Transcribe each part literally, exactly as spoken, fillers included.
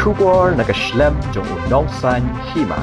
Khubor na ka shlem jong u nongsaiñ hima.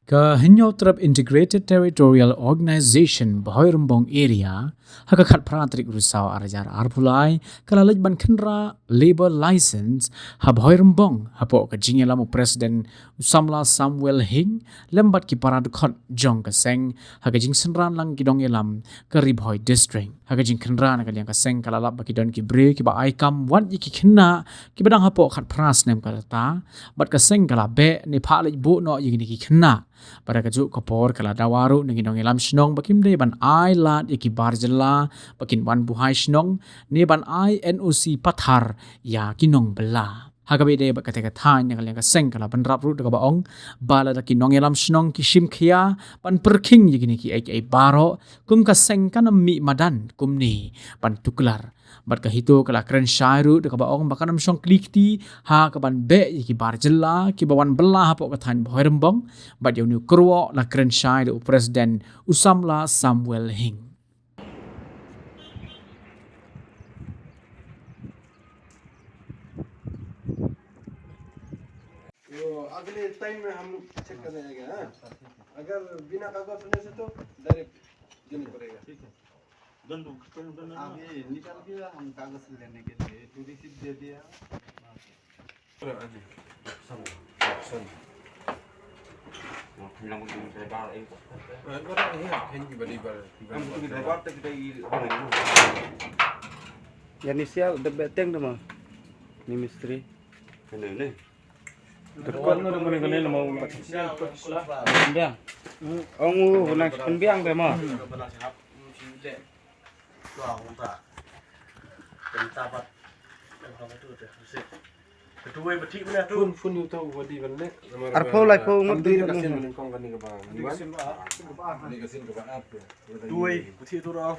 Ka Hynñiewtrep Integrated Territorial Organization Bhoirymbong Area, ha ka khatphra tarik Risaw ar hajar arphew lai, ka la leit ban khynra labour license ha Bhoirymbong, hapoh ka jingïalam u President u samla Samuel Hing, lem bad ki para dkhot jong ka seng, ha ka jingsynran lang ki nongïalam ka Ri Bhoi District. Ha ka jingkhynra na ka liang ka seng ka la lap ba ki don ki briew kiba ai kam wat ïa ki khynnah kiba dang hapoh khatphra snem ka rta, bad ka seng ka la beh ne phah leit buh noh ïa kine ki khynnah. Bad ha kajuh ka por ka la dawa ruh na ki nongïalam shnong ba kim dei ban ai lad ïa ki bar jylla ba kin wan buhai shnong, ne ban ai N O C pathar ïa ki nongbylla. Ha kaba ïadei bad katei ka thaiñ, na ka liang ka seng ka la bynrap ruh da kaba ong ba lada ki nongïalam shnong ki shim khia ban pyrkhing ïa kine kiei kiei baroh, kum ka seng kan ym mih madan kumne ban tuklar. Bad ka HITO ka la kren shai ruh da kaba ong ba kan ym shong kli kti ha kaban beh ïa ki bar jylla kiba wan bylla hapoh ka thaiñ Bhoirymbong. Bad ïa une u kyrwoh la kren shai da u President u samla Samuel Hing. वो अगले टाइम में हम चेक करने आएंगे, हाँ? अगर बिना कागज होने से तो डायरेक्ट देना पड़ेगा। ठीक है। डन, डन, डन, डन। अभी निकल गया, हम कागज लेने के लिए तो रिसीट दे दिया। Ïa ni sial dep beh teng da ma ni mistri. Kane ne. Tekot. Ong u nang pynbiang da ma. Phone, phone ïa uta u wadi ban leh. Arphew laiphew ngut. Duwai, putih tu dah.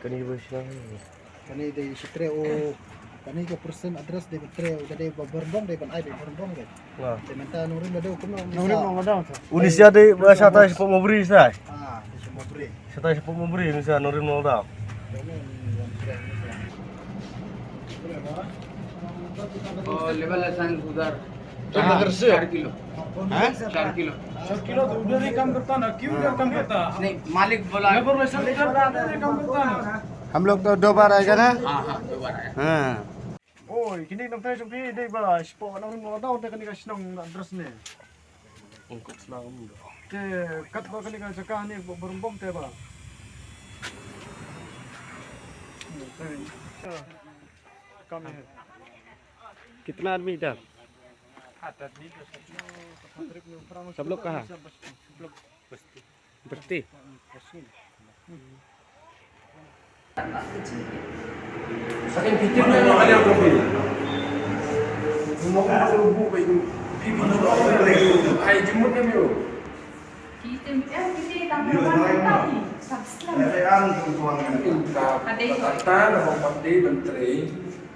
Kane ba shna. Kane dei shi trei u, kane ka person address dei ba trei u, ka dei ba Bhoirymbong, dei ban ai ba Bhoirymbong dei. Te mynta nongrim la dei u kumno. Nongrim nong la dei. Uni sia dei ba shatai shapoh Mawbri sai. Ah, dei shapoh Mawbri. Shatai shapoh Mawbri, uni sia nongrim nong la dei. वो लेवल है साइंस उधर। चार किलो। हैं? चार किलो। चार किलो तो उधर ही काम करता ना, क्यों इधर काम करता? नहीं, मालिक बोला। लेबर वैसे उधर, उधर ही काम करता ना। हम लोग तो दो बार आएगा ना? हाँ, हाँ, दो बार आया। हाँ। Oi, kine nongtrei jong phi dei ba shapoh nongrim nong la dei, te kane ka shnong address ne. Te katba kane ka jaka ne ba Bhoirymbong te ba. Kam hai. कितना आदमी इधर? सब लोग कहाँ? बस्ती।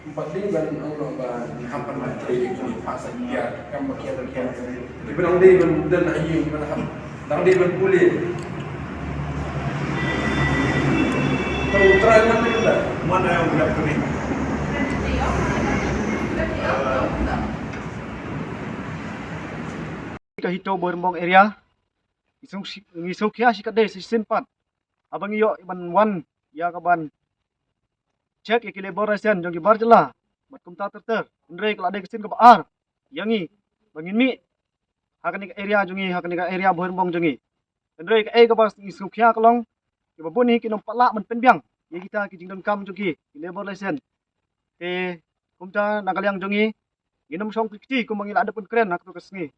Ym pat dei ban ong noh ba ngin hap ban trei ïa kine, phah sa kiar kam ba kiar ba kiar. Te ban ong dei ban don ha ïing ban hap, dang dei ban pule. To u trai man dei ban da. Man ai ong ïap kane. Ka HITO Bhoirymbong area. Ngi sngewkhia shi katdei shisien pat. Haba ngi ïoh ban wan ïa ka ban check ïa ki labour license jong ki bar jylla bad kumta ter ter. Hynrei ka la dei ka sien kaba ar ïa ngi ba ngin mih ha kane ka area jong ngi, ha kane ka area Bhoirymbong jong ngi. Hynrei kaei kaba ngi sngewkhia ka long kiba bun hi kim pat lah ban pynbiang ïa kita ki jingdonkam jong ki, ki labour license. Te kumta na ka liang jong ngi, ngin ym shong kti kumba ngi la dep ban kren ha kato ka sngi.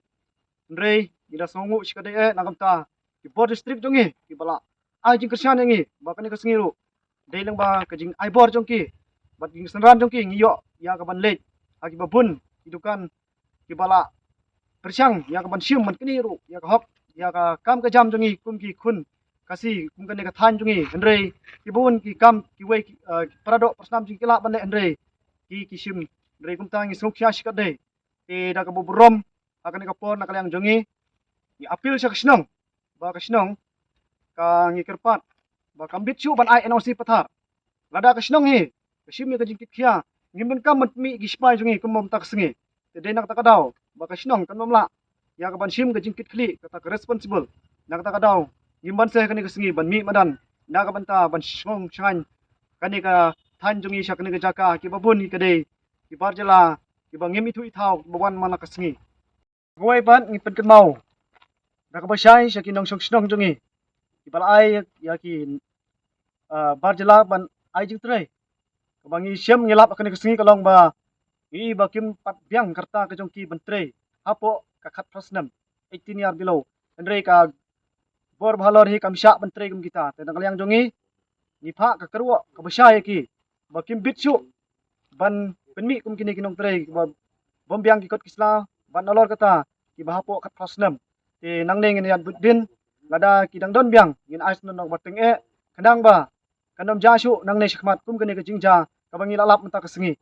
Hynrei ngi da sngewnguh shi katdei eh na ka bynta ki bor district jong ngi kiba la ai jingkyrshan ïa ngi ba kane ka sngi ruh dei lyngba ka jingai bor jong ki bad jingsynran jong ki ngi ïoh ïa ka ban leit ha kiba bun ki dukan kiba la pyrshang ïa ka ban shim ban knieh ruh ïa ka hok ïa ka kam ka jam jong ngi kum ki khun Khasi kum kane ka thaiñ jong ngi. Hynrei kiba bun ki kam kiwei ki, eh, ki paradoh parasnam jong ngi ki lah ban leh hynrei ki, ki shim. Hynrei kumta ngi sngewkhia shi katdei. Te da kaba burom ha kane ka por na ka liang jong ngi, ngi appeal sha ka shnong ba ka shnong ka ngi kyrpad ba kam bit shuh ban ai N O C pathar. Lada ka shnong hi ka shim ïa ka jingkitkhia, ngim donkam ban pynmih ki shipai jong ngi kum mynta ka sngi. Te dei na kata ka daw ba ka shnong kan ym lah ïa ka ban shim ka jingkitkhlieh kata ka responsible. Na kata ka daw ngim banse kane ka sngi ban mih madan na ka bynta ban shong shngaiñ kane ka thaiñ jong ngi sha kane ka jaka kiba bun ki ka dei ki bar jylla kiba ngim ithuh ithaw kiba wan man la ka sngi. Kawei pat ngi pynkynmaw da kaba shai sha ki nongshong shnong jong ngi kiba la ai ïa ki, ah, bar jylla ban ai jingtrei. Kaba ngi shem ngi lap ha kane ka sngi ka long ba ngi ba kim pat biang ka rta ka jong ki ban trei hapoh ka khatphra snem, eighteen year below. Hynrei ka bor ba halor hi kam shah ban trei kum kita. Te na ka liang jong ngi ngi phah ka kyrwoh kaba shai ïa ki ba kim bit shuh ban pynmih kum kine ki nongtrei kiba bym biang ki kot ki sla bad nalor kata kiba hapoh khatphra snem. Te nangne ngin ïaid bud din, lada ki dang don biang ngin ai sngewbha ba teng eh, khnang ba kan ym jia shuh nangne shakhmat kum kane ka jingjia kaba ngi la lap mynta ka sngi.